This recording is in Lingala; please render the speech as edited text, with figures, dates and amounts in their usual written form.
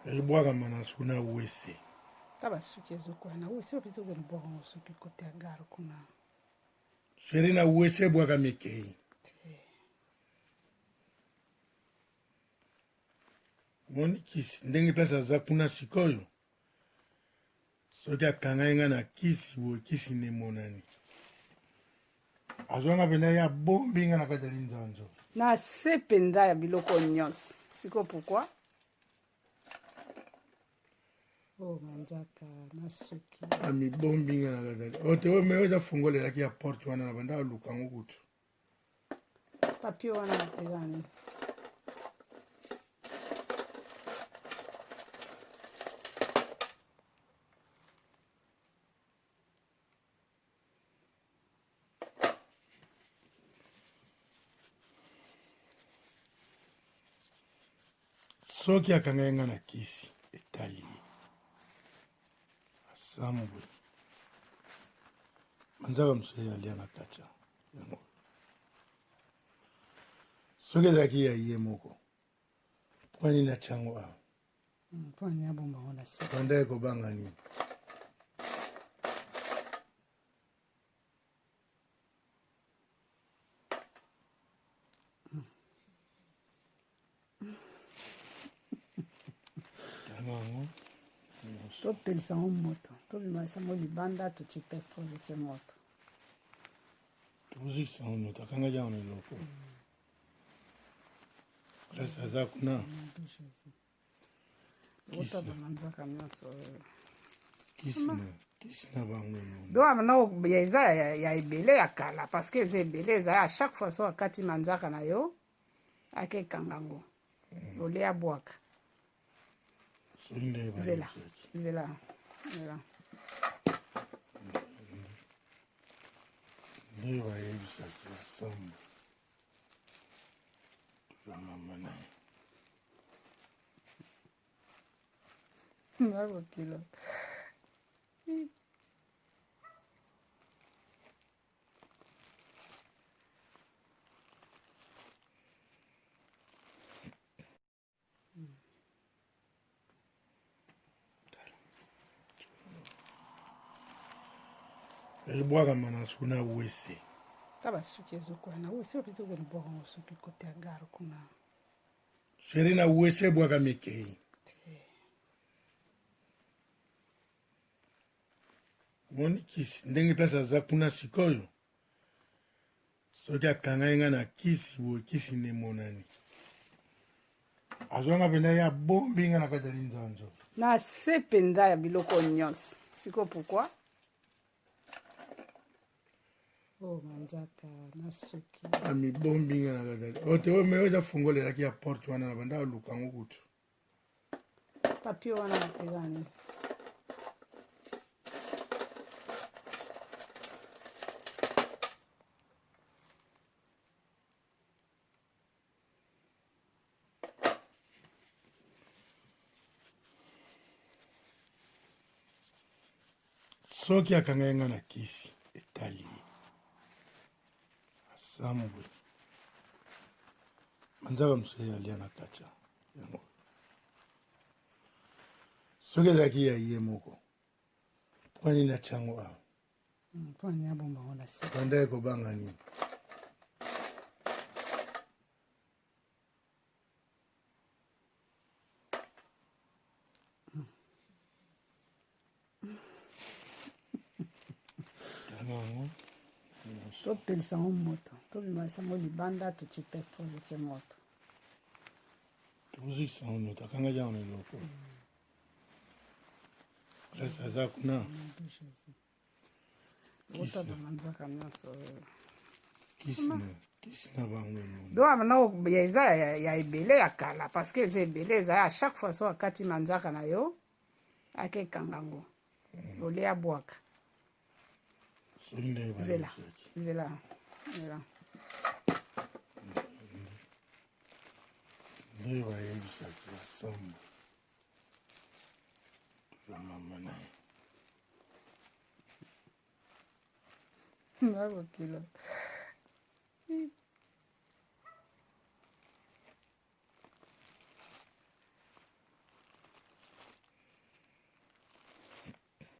Ebwakama na suku na wese. Ta basuki ezokola na wese oyo mpenza okende bwaka yango soki kote ya gare kuna. Chérie na wese ebwakami ekei. Moni kisi ndenge place aza kuna sikoyo soki akangaki nga na kisi boye kisi nde emonani azwanga mpenza ye abombi nga na kati ya linzanzo na se mpenza ya biloko nyonso sikoyo pourkui Oh, manzaka na suki amibombi nga na kati ote oyo me oyo eza fongola ezalaki ya porte wana na banda aluka yango kutu Papier wana eza nini? Soki akangaki nga na kisi etali ye asambwe manzaka mosusu alia na kati yango soki ezalaki ya ye moko mpo nini atya yango awa? Mpo nini abomba yango na se? Banda ekobanga nini? Topelisa yango moto, tobimisa yango libanda, totie petrole, totie moto. Tozikisa yango moto akangaki yango na eloko place aza kuna. Kisi na bango. Donc no eza ya ebele ya kala parce que eza ebele, eza à chaque fois so akati manzaka na yo akekanga yango olia abwaka. Zela zela zela. Nde bayebisaki basambo ya mama na ye. Nakokila. Ebwakama na suku na wese. Ta basuki ezokola na wese oyo mpenza okende bwaka yango soki kote ya gare kuna. Chérie na wese ebwakami ekei. Moni kisi ndenge place aza kuna sikoyo soki akangaki nga na kisi boye kisi nde emonani azwanga mpenza ye abombi nga na kati ya linzanzo na se mpenza ya biloko nyonso sikoyo pourkui? Oh, manzaka na suki amibombi nga na kati ote oyo me oyo eza fongola ezalaki ya porte wana na banda aluka yango kutu. Papier wana eza nini? Soki akangaki nga na kisi etali ye asambwe manzaka mosusu alia na kati yango soki ezalaki ya ye moko mpo nini atya yango awa? Mpo nini abomba yango na se? Banda ekobanga nini? Topelisa yango moto, tobimisa yango libanda, totie petrole, totie moto. Tozikisa yango moto akangaki yango na eloko place aza kuna. Kisi na bango. Donc no eza ya ebele ya kala parce que eza ebele, eza à chaque fois so akati manzaka na yo akekanga yango olia abwaka. Zela zela zela. Nde bayebisaki basambo ya mama na ye. Nakokila.